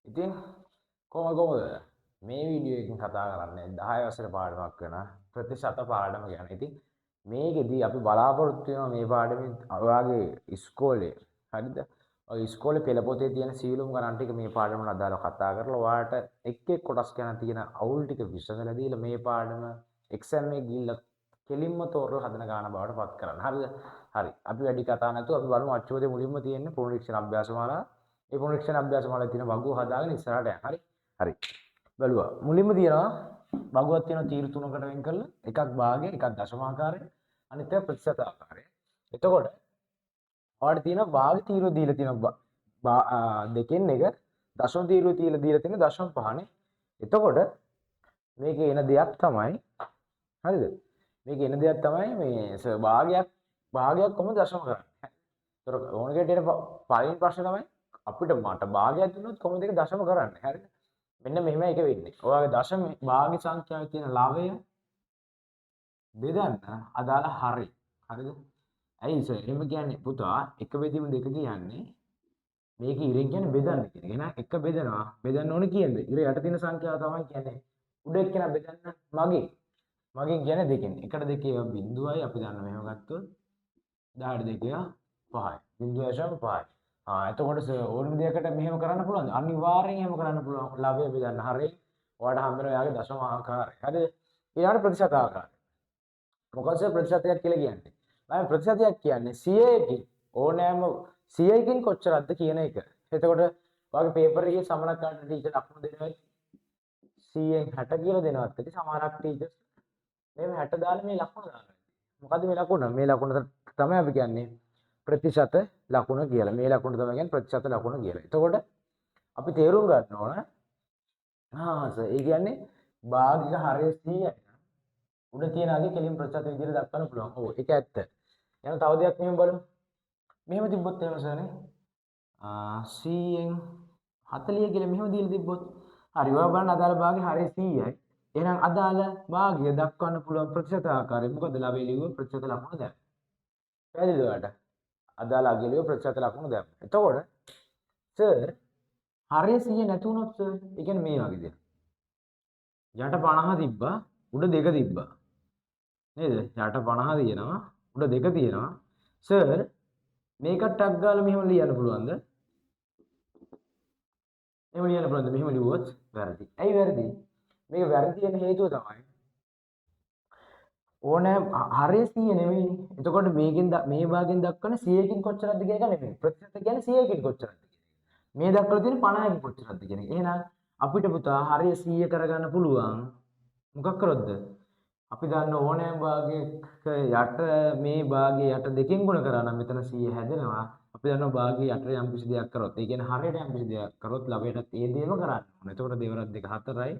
ඉතින් කොහොමද මේ වීඩියෝ එකකින් කතා කරන්නේ 10 වසර පාඩමක් වෙන ප්‍රතිශත පාඩම ගැන. ඉතින් මේකෙදි අපි බලාපොරොත්තු වෙනවා මේ පාඩමෙන් ඔයාගේ ඉස්කෝලේ හරිද? ඔය ඉස්කෝලේ පෙළ පොතේ තියෙන සියලුම ගණන් ටික මේ පාඩමට අදාළව කතා කරලා ඔයාට එක් එක් කොටස් ගැන තියෙන අවුල් ටික විසඳලා දීලා මේ පාඩම එක්සෑම් එකේ ගිහිල්ලා කෙලින්ම තෝරලා හදන ගාන බවට පත් කරන්න. හරිද? හරි. අපි වැඩි කතා නැතුව අපි බලමු අච්චුවතේ මුලින්ම තියෙන පුනරීක්ෂණ අභ්‍යාස මාලාව. ඒ පුනරීක්ෂණ අභ්‍යාස මාලාවේ තියෙන වගුව හදාගෙන ඉස්සරහට යන්න. හරි? හරි. බැලුවා. මුලින්ම තියෙනවා වගුවක් තියෙනවා තීරු තුනකට වෙන් කරලා එකක් භාගය, එකක් දශම ආකාරය, අනිත් එක ප්‍රතිශත ආකාරය. එතකොට ඔයාලට තියෙන භාග තීරුව දීලා තියෙනවා දෙකෙන් එක, දශම තීරුව දීලා තියෙන දශම පහනේ. එතකොට මේකේ එන දෙයක් තමයි හරිද? මේකේ එන දෙයක් තමයි මේ භාගයක් කොහොමද දශම කරන්නේ? ඒතර ඕන කෙනෙක්ට එන පළවෙනි ප්‍රශ්නේ තමයි අපිට මට භාගයක් දුන්නොත් කොහොමද ඒක දශම කරන්නේ? හරිද? මෙන්න මෙහෙම එක වෙන්නේ. ඔයාගේ දශම භාග සංඛ්‍යාවේ තියෙන ලවය බෙදන්න අදාළ හරි. හරිද? ඇයි සර් එහෙම කියන්නේ? පුතා එක බෙදීම දෙක කියන්නේ මේක ඉරෙන් කියන්නේ බෙදන්න කියන එක. එහෙනම් එක බෙදනවා. බෙදන්න ඕනේ කීයෙන්ද? ඉර යට තියෙන සංඛ්‍යාව තමයි කියන්නේ. උඩ එක්කෙනා බෙදන්න මගේ. මගෙන් කියන්නේ දෙකෙන්. එකට දෙකේ ඒවා බිංදුවයි. අපි දන්න මෙහෙම ගත්තොත් 10ට දෙකේ 5යි. 0.5යි. ආ එතකොට සර් ඕනම දෙයකට මෙහෙම කරන්න පුළුවන්ද? අනිවාර්යෙන් එහෙම කරන්න පුළුවන්. ලවය බෙදන්න. හරි. ඔයාලට හම්බ වෙනවා එයාගේ දශම ආකාරය. හරිද? ඊළඟට ප්‍රතිශත ආකාරය. මොකද සර් ප්‍රතිශතයක් කියලා කියන්නේ? මම ප්‍රතිශතයක් කියන්නේ 100කින් ඕනෑම 100කින් කොච්චරක්ද කියන එක. එතකොට ඔයාගේ පේපර් එකේ සමහරක් කාට ටීචර් ලකුණු දෙනවා 100න් 60 කියලා දෙනවත් ඇති. සමහරක් ටීචර්ස් මෙහෙම 60 දාලා මේ ලකුණ දානවා. මොකද්ද මේ ලකුණ? මේ ලකුණ තමයි අපි කියන්නේ ප්‍රතිශත ලකුණ කියලා. මේ ලකුණ තමයි කියන්නේ ප්‍රතිශත ලකුණ කියලා. එතකොට අපි තේරුම් ගන්න ඕන ආ සර් ඒ කියන්නේ භාගික හරය 100යි උඩ තියෙන අගය කෙලින් ප්‍රතිශත විදිහට දක්වන්න පුළුවන්. ඔව් ඒක ඇත්ත. එහෙනම් තව දෙයක් මෙහෙම බලමු. මෙහෙම තිබ්බොත් එහෙම සර් නේ. 100න් 40 කියලා මෙහෙම දීලා තිබ්බොත් හරි ඔයා බලන්න අදාළ භාගය හරය 100යි. එහෙනම් අදාළ භාගය දක්වන්න පුළුවන් ප්‍රතිශත ආකාරය මොකද? ලවය ලිව්ව ප්‍රතිශත ලකුණ දැම්ම. පැහැදිලිද ඔයාලට? අදාළ අගය ලිව්ව ප්‍රතිශත ලකුණ දැම්ම. එතකොට සර් හරය 100 නැති වුණොත් සර් ඒ කියන්නේ මේ වගේ දෙයක්. යට 50 තිබ්බා උඩ දෙක තිබ්බා. නේද? යට 50 තියෙනවා උඩ දෙක තියෙනවා. සර් මේක ටක් ගාලා මෙහෙම ලියන්න පුළුවන්ද? එහෙම ලියන්න පුළුවන්ද? මෙහෙම ලිව්වොත් වැරදි. ඇයි වැරදි? මේක වැරදි වෙන හේතුව තමයි ඕනෑම හරය 100 නෙමෙයිනේ. එතකොට මේකෙන් මේ භාගෙන් දක්වන 100කින් කොච්චරක්ද කියන එක නෙමෙයි. ප්‍රතිශත කියන්නේ 100කින් කොච්චරක්ද කියන එක. මේ දක්වලා තියෙන 50කින් කොච්චරක්ද කියන එක. එහෙනම් අපිට පුතා හරය 100 කරගන්න පුළුවන් මොකක් කරොත්ද? අපි දන්න ඕනෑම භාගයක යට මේ භාගයේ යට දෙකෙන් ගුණ කරා නම් මෙතන 100 හැදෙනවා. අපි දන්නවා භාගයේ යට යම් කිසි දෙයක් කරොත්, ඒ කියන්නේ හරයට යම් කිසි දෙයක් කරොත් ලවයටත් ඒ දේම කරන්න ඕන. එතකොට දෙවරක් දෙක 4යි.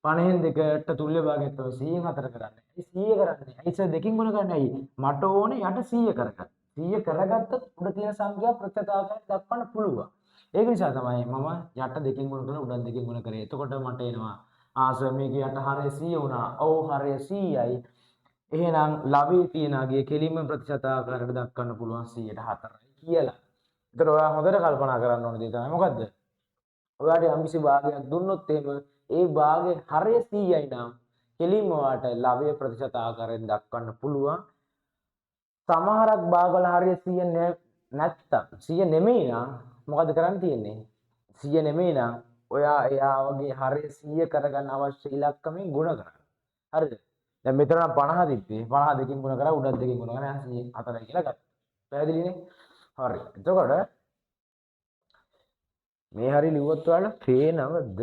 50න් දෙකට තුල්‍ය භාගයක් තමයි 100න් 4 කරන්නේ. ඇයි 100 කරන්නේ? ඇයි සර් දෙකෙන් ගුණ කරන්නේ? ඇයි? මට ඕනේ යට 100 කරගන්න. 100 කරගත්තොත් උඩ තියෙන සංඛ්‍යාව ප්‍රතිශත ආකාරයෙන් දක්වන්න පුළුවන්. ඒක නිසා තමයි මම යට දෙකෙන් ගුණ කරලා උඩත් දෙකෙන් ගුණ කරේ. එතකොට මට එනවා ආ සර් මේක යට හරය 100 වුණා. ඔව් හරය 100යි. එහෙනම් ලවයේ තියෙන අගය කෙලින්ම ප්‍රතිශත ආකාරයට දක්වන්න පුළුවන් 100ට 4යි කියලා. ඒතර ඔයා හොඳට කල්පනා කරන්න ඕන දේ තමයි මොකද්ද? ඔයාට යම්කිසි භාගයක් දුන්නොත් එහෙම ඒ භාගයේ හරය 100යි නම් කෙලින්ම ඔයාට ලවය ප්‍රතිශත ආකාරයෙන් දක්වන්න පුළුවන්. සමහරක් භාගවල හරය 100 නැත්තම් 100 නෙමෙයි නම් මොකද කරන්න තියෙන්නේ? 100 නෙමෙයි නම් ඔයා එයා වගේ හරය 100 කරගන්න අවශ්‍ය ඉලක්කමෙන් ගුණ කරන්න. හරිද? දැන් මෙතන නම් 50 තිබ්බේ. 50 දෙකෙන් ගුණ කරා උඩත් දෙකෙන් ගුණ කරා 104යි කියලා ගත්තා. පැහැදිලිනේ? හරි. එතකොට මේ හරි ලිව්වොත් ඔයාලා පේනවද?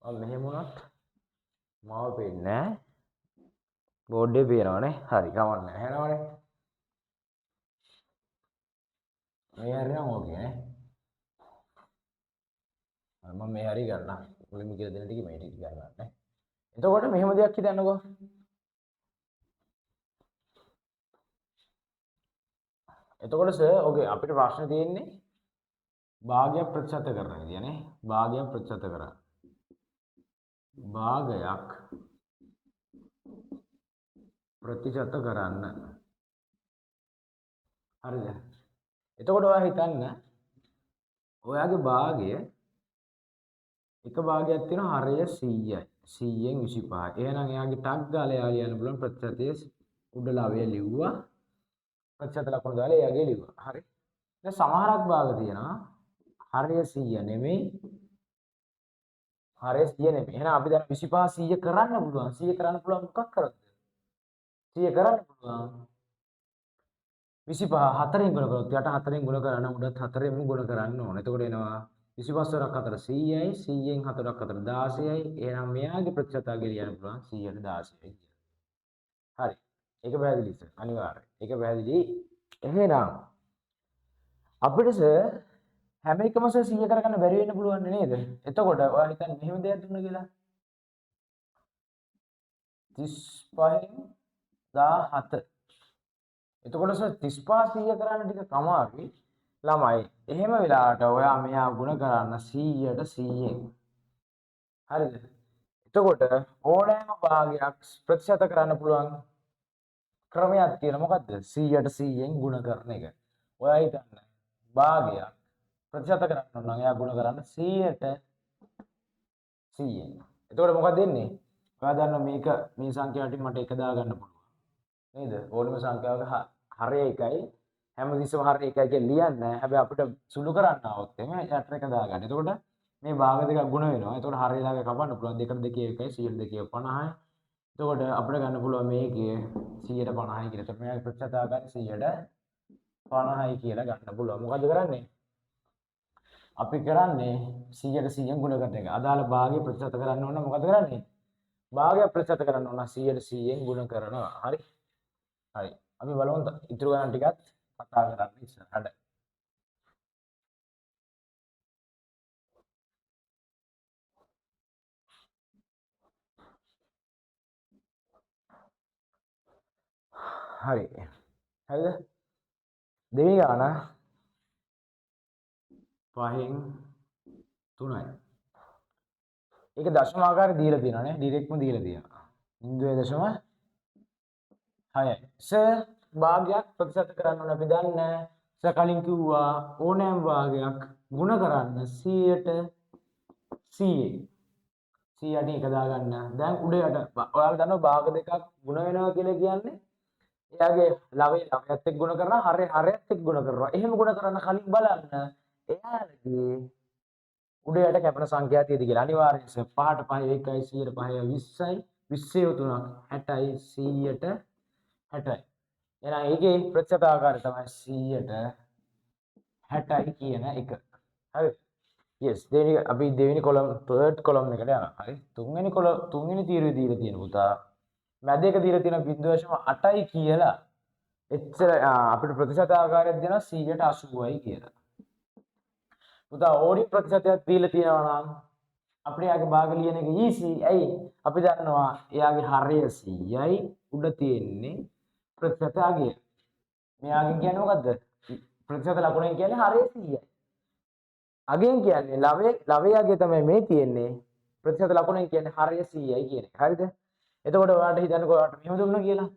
මම මෙහෙම වුණත් මාව පේන්නේ නෑ. බෝඩ් එකේ පේනවනේ. හරි කමක් නෑ. ඇහෙනවනේ. මේ හරි නම් ඕකේ නේ. මම මේ හරි ගන්නම්. මුලින්ම කියලා දෙන ටික මේ ටික ගන්නවා නේ. එතකොට මෙහෙම දෙයක් හිතන්නකෝ. එතකොට සර් ඕකේ අපිට ප්‍රශ්න තියෙන්නේ භාගයක් ප්‍රතිශත කරන විදිය නේ. භාගයක් ප්‍රතිශත කරා. භාගයක් ප්‍රතිශත කරන්න. හරිද? එතකොට ඔයා හිතන්න ඔයාගේ භාගය එක භාගයක් තියෙනවා හරය 100යි. 100න් 25යි. එහෙනම් එයාගේ ටක් ගාලා එයා ලියන්න පුළුවන් ප්‍රතිශතයේ උඩ ලවය ලිව්වා. ප්‍රතිශත ලකුණු දාලා එයාගේ ලිව්වා. හරි. දැන් සමහරක් භාග තියෙනවා හරය 100 නෙමෙයි. හරය 100 නෙමෙයි. එහෙනම් අපි දැන් 25 100 කරන්න පුළුවන්. 100 කරන්න පුළුවන් මොකක් කරොත්ද? 100 කරන්න පුළුවන් 25 4න් ගුණ කරොත් යට 4න් ගුණ කරන්න උඩත් 4න්ම ගුණ කරන්න ඕන. එතකොට එනවා 25 වරක් 4 100යි 100න් 4ක් 4 16යි. එහෙනම් මෙයාගේ ප්‍රතිශත අගය ලියන්න පුළුවන් 100ට 16යි කියලා. හරි. ඒක පැහැදිලි සර්. අනිවාර්යයෙන්. ඒක පැහැදිලි. එහෙනම් අපිට සර් හැම එකම සර් 100 කරගන්න බැරි වෙන්න පුළුවන් නේද? එතකොට ඔයා හිතන්නේ මෙහෙම දෙයක් දුන්න කියලා. 35න් 17. එතකොට සර් 35 100 කරන්න ටික අමාරුයි ළමයි. එහෙම වෙලාවට ඔයා මෙයා ගුණ කරන්න 100ට 100න්. හරිද? එතකොට ඕනෑම භාගයක් ප්‍රතිශත කරන්න පුළුවන් ක්‍රමයක් තියෙනවා. මොකද්ද? 100ට 100න් ගුණ කරන එක. ඔයා හිතන්න භාගයක් ප්‍රතිශත කරන්න ඕන නම් එයා ගුණ කරන්න 100ට 100න්. එතකොට මොකක්ද වෙන්නේ? ඔයා දන්නවා මේක මේ සංඛ්‍යාව ටික මට එක දාගන්න පුළුවන්. නේද? ඕනම සංඛ්‍යාවක හරය එකයි. හැමතිස්සෙම හරය එකයි කියලා ලියන්නේ නැහැ. හැබැයි අපිට සුළු කරන්න આવොත් එහෙම යට එක දාගන්න. එතකොට මේ භාග දෙකක් ගුණ වෙනවා. එතකොට හරය ළඟ කපන්න පුළුවන්. 2ට 2 1යි 100ට 2 50යි. එතකොට අපිට ගන්න පුළුවන් මේකේ 100ට 50යි කියලා. එතකොට මෙයාගේ ප්‍රතිශත ආකාරය 100ට 50යි කියලා ගන්න පුළුවන්. මොකද කරන්නේ? අපි කරන්නේ 100ට 100න් ගුණ කරන එක. අදාළ භාගය ප්‍රතිශත කරන්න ඕන නම් මොකද කරන්නේ? භාගය ප්‍රතිශත කරන්න ඕන නම් 100ට 100න් ගුණ කරනවා. හරි? හරි. අපි බලමු ඉතුරු ගණන් ටිකත් කතා කරන්න ඉස්සරහට. හරි. හරිද? දෙවෙනි ගාන 5න් 3යි. ඒක දශම ආකාරය දීලා තියෙනවා නේ. ඩිරෙක්ට්ම දීලා තියෙනවා. 0.6යි. සර් භාගයක් ප්‍රතිශත කරන්න ඕන අපි දන්නේ. සර් කලින් කිව්වා ඕනෑම භාගයක් ගුණ කරන්න 100ට 100. 100ට එක දාගන්න. දැන් උඩ යට ඔයාලා දන්නවා භාග දෙකක් ගුණ වෙනවා කියලා කියන්නේ එයාගේ ලවය ලවයත් එක්ක ගුණ කරනවා, හරය හරයත් එක්ක ගුණ කරනවා. එහෙම ගුණ කරන්න කලින් බලන්න එයාලගේ උඩ යට කැපෙන සංඛ්‍යා තියෙද කියලා. අනිවාර්යයෙන් සර් 5ට 5 1යි 100ට 5 20යි 20 3ක් 60යි 100ට 60යි. එහෙනම් ඒකේ ප්‍රතිශත ආකාරය තමයි 100ට 60යි කියන එක. හරි. yes දෙවෙනි අපි දෙවෙනි කොලම් තර්ඩ් කොලම් එකට යනවා. හරි. තුන්වෙනි කොලම් තුන්වෙනි තීරුවේ දීලා තියෙන පුතා මැද එක දීලා තියෙන 0.8යි කියලා. එච්චර අපිට ප්‍රතිශත ආකාරයක් දෙනවා 180යි කියලා. පුතා ඕඩි ප්‍රතිශතයක් දීලා තියෙනවා නම් අපිට එයාගේ භාග ලියන එක ඊසි. ඇයි? අපි දන්නවා එයාගේ හරය 100යි උඩ තියෙන්නේ ප්‍රතිශත අගය. මෙයාගෙන් කියන්නේ මොකද්ද? ප්‍රතිශත ලකුණෙන් කියන්නේ හරය 100යි. අගයෙන් කියන්නේ ලවයේ අගය තමයි මේ තියෙන්නේ. ප්‍රතිශත ලකුණෙන් කියන්නේ හරය 100යි කියන එක. හරිද? එතකොට ඔයාලට හිතන්නකෝ ඔයාලට මෙහෙම දුන්නා කියලා.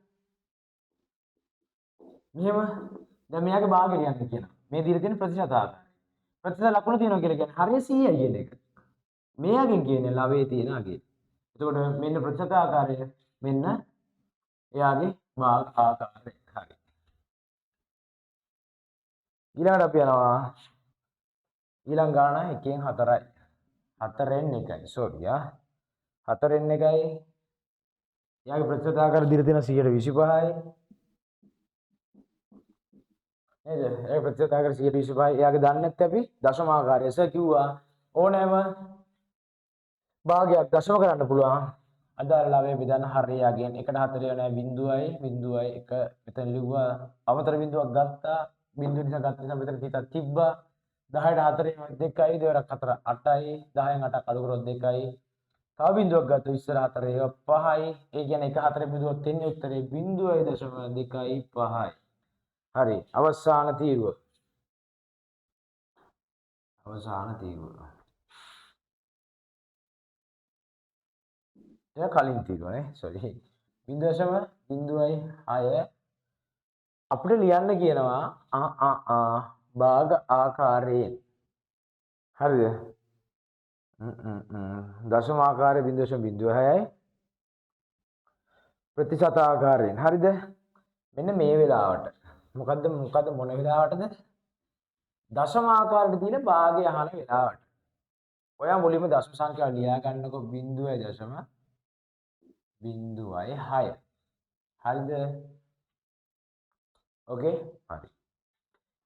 මෙහෙම දැන් මෙයාගේ භාගය ලියන්න කියනවා. මේ දීලා තියෙන ප්‍රතිශත ආකාරය. ප්‍රතිශත ලකුණ තියෙනවා කියලා කියන්නේ හරය 100යි කියන එක. මෙයාගෙන් කියන්නේ ලවයේ තියෙන අගය. එතකොට මෙන්න ප්‍රතිශත ආකාරය, මෙන්න එයාගේ භාග ආකාරය. හරි. ඊළඟට අපි යනවා ඊළඟ ගාන 1න් 4යි. 4න් 1යි. සෝරි ආ. 4න් 1යි. එයාගේ ප්‍රතිශත ආකාරය දීලා තියෙනවා 125යි. නේද? ඒ ප්‍රතිශත ආකාරය 125යි. එයාගේ දන්නේ නැත්නම් අපි දශම ආකාරය. සර් කිව්වා ඕනෑම භාගයක් දශම කරන්න පුළුවන්. අදාළ ලවය බෙදන්න හරය අගයෙන් 1ට 4 වෙනවා 0යි 0යි 1 මෙතන ලිව්වා. අමතර බිඳුවක් ගත්තා. බිඳුව නිසා ගත්ත නිසා මෙතන තිතක් තිබ්බා. 10ට 4 වෙනවා 2යි 2 4 8යි 10න් 8ක් අඩු කරොත් 2යි. තව බිඳුවක් ගත්තොත් ඉස්සර 4 ඒවා 5යි. ඒ කියන්නේ 1 4 බිඳුවක් දෙන්නේ උත්තරේ 0.25යි. හරි. අවසාන තීරුව. අවසාන තීරුව. එයා කලින් තීරුව නේ. සෝරි. 0.06 අපිට ලියන්න කියනවා ආ ආ ආ භාග ආකාරයෙන්. හරිද? දශම ආකාරය 0.06යි ප්‍රතිශත ආකාරයෙන්. හරිද? මෙන්න මේ වෙලාවට මොකද්ද මොකද්ද මොන වෙලාවටද? දශම ආකාරයට තියෙන භාගය අහන වෙලාවට. ඔයා මුලින්ම දශම සංඛ්‍යාව ලියා ගන්නකො 0.06. හරිද? ඕකේ? හරි.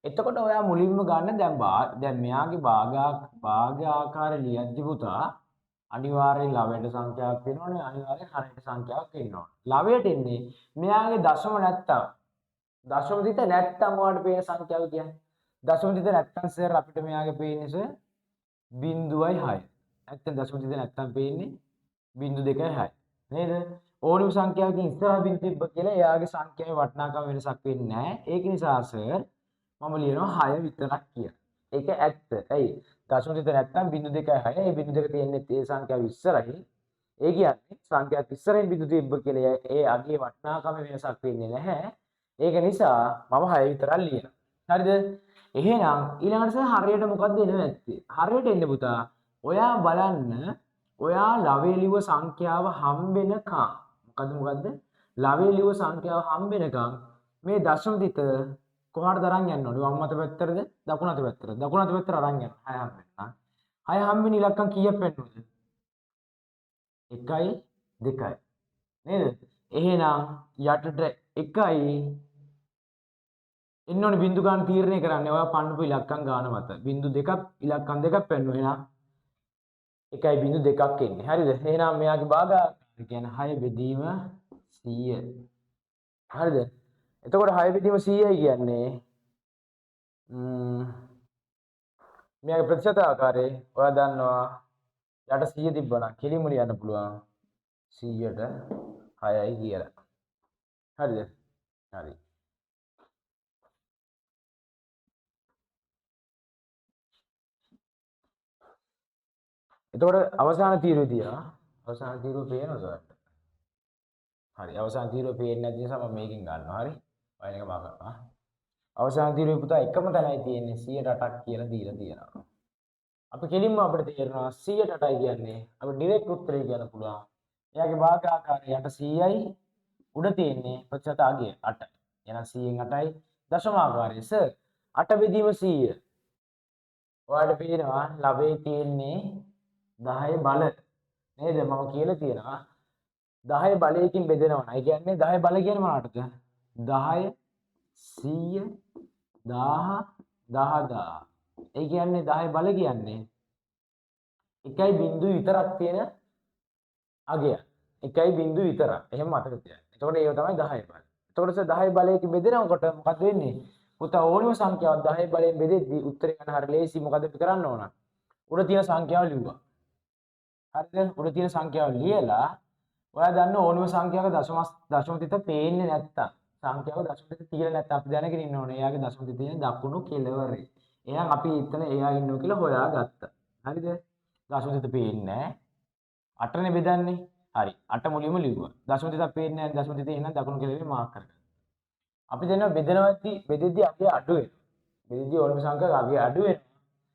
එතකොට ඔයා මුලින්ම ගන්න දැන් දැන් මෙයාගේ භාග ආකාරය ලියද්දි පුතා අනිවාර්යෙන් ලවයට සංඛ්‍යාවක් වෙනවනේ, අනිවාර්යෙන් හරයට සංඛ්‍යාවක් එන්න ඕන. ලවයට එන්නේ මෙයාගේ දශම නැත්තම්, දශම තිත නැත්තම් ඔයාලට පේන සංඛ්‍යාව කියන්නේ. දශම තිත නැත්තම් සර් අපිට මෙයාගේ පේන්නේ සර් 0.6. නැත්තම් දශම තිත නැත්තම් පේන්නේ 0.26 නේද? ඕනම සංඛ්‍යාවකින් ඉස්සරහ බිඳු තිබ්බ කියලා එයාගේ සංඛ්‍යාවේ වටිනාකම වෙනසක් වෙන්නේ නැහැ. ඒක නිසා සර් මම ලියනවා 6 විතරක් කියලා. ඒක ඇත්ත. ඇයි? දශම තිත නැත්තම් 0.26. ඒ බිඳු දෙක තියෙන්නේ ඒ සංඛ්‍යාව ඉස්සරහින්. ඒ කියන්නේ සංඛ්‍යාවක් ඉස්සරහින් බිඳු තිබ්බ කියලා ඒ අගේ වටිනාකම වෙනසක් වෙන්නේ නැහැ. ඒක නිසා මම 6 විතරක් ලියනවා. හරිද? එහෙනම් ඊළඟට සර් හරියට මොකද්ද එන්නේ නැත්තේ? හරියට එන්නේ පුතා ඔයා බලන්න ඔයා ලවයේ ලිව්ව සංඛ්‍යාව හම්බෙනකම් මොකද්ද ලවයේ ලිව්ව සංඛ්‍යාව හම්බෙනකම් මේ දශම තිත කොහාටද අරන් යන්න ඕනේ? වම් අත පැත්තටද දකුණු අත පැත්තටද? දකුණු අත පැත්තට අරන් යන්න. 6 හම්බෙන්න. 6 හම්බෙන ඉලක්කම් කීයක් වෙන්න ඕනද? 1යි 2යි නේද? එහෙනම් යටට 1යි එන්න ඕනේ බිංදු ගාන තීරණය කරන්නේ ඔයා පන්නපු ඉලක්කම් ගාන මත. බිංදු දෙකක් ඉලක්කම් දෙකක් පෙන්නුවා. එහෙනම් 1.2ක් එන්නේ. හරිද? එහෙනම් මෙයාගේ භාග ආකාරය කියන්නේ 6 බෙදීම 100. හරිද? එතකොට 6 බෙදීම 100යි කියන්නේ මෙයාගේ ප්‍රතිශත ආකාරය ඔයා දන්නවා යට 100 තිබ්බනම් කෙලින්ම ලියන්න පුළුවන් 100ට 6යි කියලා. හරිද? හරි. එතකොට අවසාන තීරුව තියා අවසාන තීරුව පේනවද ඔයාලට? හරි, අවසාන තීරුව පේන්නේ නැති නිසා මම මේකෙන් ගන්නවා. හරි, ඔය එක මම කරනවා. අවසාන තීරුවේ පුතා එකම තැනයි තියෙන්නේ 108ක් කියලා දීලා තියෙනවා. අපි කෙලින්ම අපිට තේරෙනවා 108යි කියන්නේ අපි ඩිරෙක්ට් උත්තරේ කියන්න පුළුවන්. එයාගේ භාග ආකාරය යට 100යි උඩ තියෙන්නේ ප්‍රතිශත අගය 8යි. එහෙනම් 100න් 8යි දශම ආකාරය සර් 8 බෙදීම 100. ඔයාලට පේනවා ලවයේ තියෙන්නේ 10 බල නේද? මම කියලා තියෙනවා 10 බලයකින් බෙදෙනවා නම්. ඒ කියන්නේ 10 බල කියන්නේ මොනකටද? 10 100 1000 10000. ඒ කියන්නේ 10 බල කියන්නේ 1.0 විතරක් තියෙන අගයක්. 1.0 විතරක්. එහෙම මතක තියාගන්න. එතකොට ඒක තමයි 10 බල. එතකොට සර් 10 බලයකින් බෙදෙනකොට මොකද වෙන්නේ? පුතා ඕනම සංඛ්‍යාවක් 10 බලයෙන් බෙදෙද්දී උත්තරේ ගන්න හරි ලේසි. මොකද අපි කරන්න ඕන? උඩ තියෙන සංඛ්‍යාව ලිව්වා. හරිද? උඩ තියෙන සංඛ්‍යාව ලියලා ඔයා දන්න ඕනම සංඛ්‍යාවක දශම තිත පේන්නේ නැත්තම්, සංඛ්‍යාවක දශම තිත තියලා නැත්තම් අපි දැනගෙන ඉන්න ඕනේ එයාගේ දශම තිත තියෙන දකුණු කෙළවරේ. එහෙනම් අපි එතන එයා ඉන්නවා කියලා හොයාගත්තා. හරිද? දශම තිත පේන්නේ නැහැ. 8නේ බෙදන්නේ. හරි. 8 මුලින්ම ලිව්වා. දශම තිතක් පේන්නේ නැහැ. දශම තිත එහෙනම් දකුණු කෙළවරේ මාක් කරගන්න. අපි දන්නවා බෙදනවදී බෙදෙද්දී අගය අඩු වෙනවා. බෙදෙද්දී ඕනම සංඛ්‍යාවක අගය අඩු වෙනවා.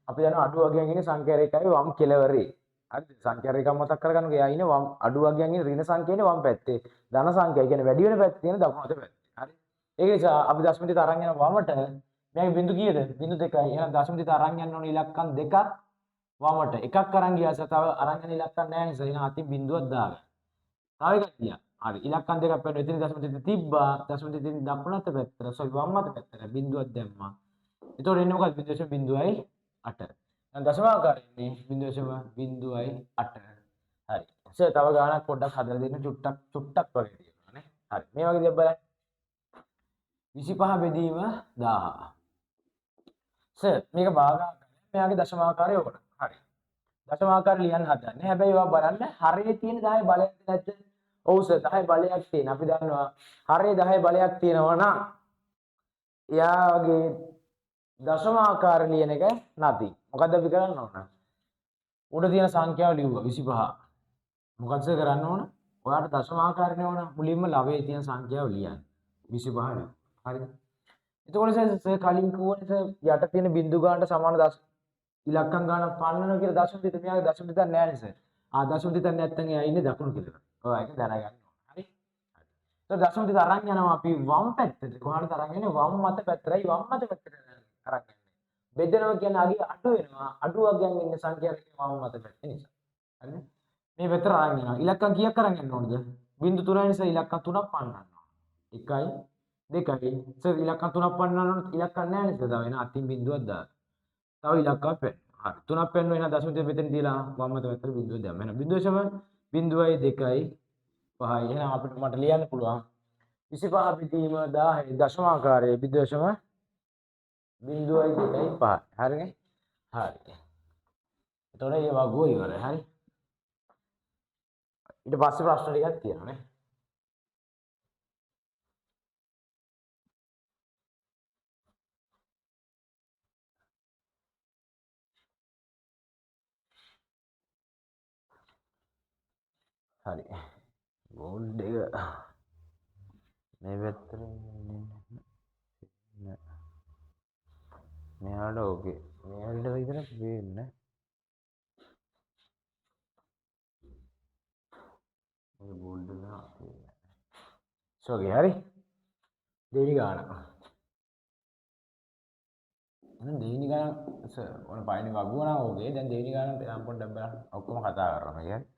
අපි දන්නවා අඩු අගයන් ඉන්නේ සංඛ්‍යා රේඛාවේ වම් කෙළවරේ. හරිද? සංඛ්‍යා රේඛාව මතක් කරගන්නකෝ. එයා ඉන්නේ වම් අඩු අගයන් ඉන්නේ ඍණ සංඛ්‍යාව ඉන්නේ වම් පැත්තේ. ධන සංඛ්‍යාව කියන්නේ වැඩි වෙන පැත්තේ තියෙන දකුණු අත පැත්තේ. හරි. ඒක නිසා අපි දශම තිත අරන් යන වමට මෙයාගේ බිංදු කීයද? බිංදු 2යි. එහෙනම් දශම තිත අරන් යන්න ඕන ඉලක්කම් දෙකක් වමට. එකක් අරන් ගියා සහ තව අරන් යන ඉලක්කම් නැහැ නිසා එහෙනම් අතින් බිංදුවක් දාගන්න. තව එකක් ගියා. හරි. ඉලක්කම් දෙකක් පැන එතන දශම තිත තිබ්බා. දශම තිතින් දකුණු අත පැත්තට, සෝරි වම් අත පැත්තට බිංදුවක් දැම්මා. එතකොට එන්නේ මොකක්ද? 0.08. දැන් දශම ආකාරය එන්නේ 0.08. හරි. සර් තව ගාණක් පොඩ්ඩක් හදලා දෙන්න චුට්ටක් චුට්ටක් වගේ තියෙනවා නේ. හරි. මේ වගේ දෙයක් බලන්න. 25 බෙදීම 1000. සර් මේක භාග ආකාරය. මෙයාගේ දශම ආකාරය ඕන. හරි. දශම ආකාරය ලියන්න හදන්නේ. හැබැයි ඔයා බලන්න හරේ තියෙන 10 බලයක් නැද්ද? ඔව් සර් 10 බලයක් තියෙන. අපි දන්නවා හරේ 10 බලයක් තියෙනවා නම් එයාගේ දශම ආකාරය ලියන එක නැති. මොකද්ද අපි කරන්න ඕන? උඩ තියෙන සංඛ්‍යාව ලිව්වා 25. මොකද්ද සර් කරන්න ඕන? ඔයාට දශම ආකාරනේ ඕන. මුලින්ම ලවයේ තියෙන සංඛ්‍යාව ලියන්න. 25 ලියන්න. හරිද? එතකොට සර් කලින් කිව්වනේ සර් යට තියෙන බිංදු ගානට සමාන ඉලක්කම් ගානක් පන්නනවා කියලා දශම තිත මෙයාගේ දශම තිතක් නෑ නේ සර්. ආ දශම තිතක් නැත්තම් එයා ඉන්නේ දකුණු කියලා. ඔව් ඒක දැනගන්න ඕන. හරි? හරි. ඒතකොට දශම තිත අරන් යනවා අපි වම් පැත්තට. කොහාටද අරන් යන්නේ? වම් මත පැත්තටයි වම් මත පැත්තට අරන් යන්නේ. බෙදෙනවා කියන්නේ අගය අඩු වෙනවා. අඩු අගයන් ඉන්න සංඛ්‍යා ටික වම් මත පැත්තේ නිසා. හරිද? මේ පැත්තට අරන් යනවා. ඉලක්කම් කීයක් අරන් යන්න ඕනද? බිංදු 3 නිසා ඉලක්කම් 3ක් පන්නන්න ඕන. 1යි 2යි. සර් ඉලක්කම් 3ක් පන්නන්න ඕන. ඉලක්කම් නෑ නේද? තව එන අතින් බිංදුවක් දාන්න. තව ඉලක්කම් පෙන්න. හරි. 3ක් පෙන්නුවා එහෙනම් දශම තිත මෙතන තියලා වම් මත පැත්තට බිංදුවක් දැම්මා. එහෙනම් බිංදුව දශම බිංදුවයි 2යි 5යි. එහෙනම් අපිට මට ලියන්න පුළුවන් 25 බෙදීම 10 දශම ආකාරයේ බිංදුව දශම බිංදුවයි 2යි 5යි. හරිනේ? හරි. එතකොට මේ වගුව ඉවරයි. හරි. ඊට පස්සේ ප්‍රශ්න ටිකක් තියෙනවා නේ. හරි. බෝඩ් එක මේ පැත්තට නෑ. මෙයාට ඕකේ. මෙයාට විතරක් පේන්නේ. මේ බෝඩ් එක නෑ. සෝ ඕකේ හරි. දෙවෙනි ගාන. එහෙනම් දෙවෙනි ගාන සර් ඔන්න පළවෙනි වගුව නම් ඕකේ. දැන් දෙවෙනි ගාන නම් පොඩ්ඩක් බලන්න. ඔක්කොම කතා කරනවා කියන්නේ.